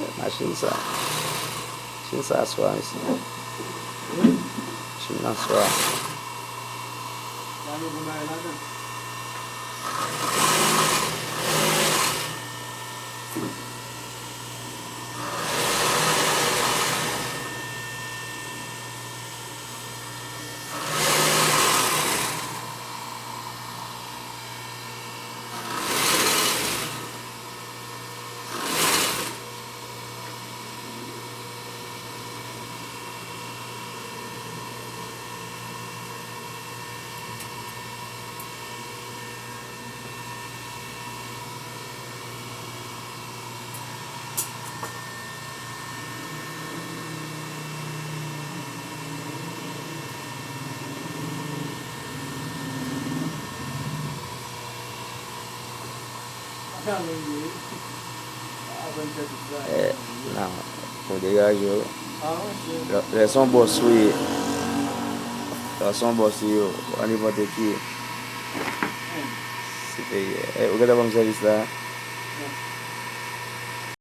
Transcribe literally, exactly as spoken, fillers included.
Machin sa. Machin sa swa, mesye. Machin nan swa. Eh, nan, ou degaje w. Lè, lè se yon bòs ou ye, lè se yon bòs ou ye, ou pa nenpòt ki. Se te, eh, ou gentan ban m sèvis la?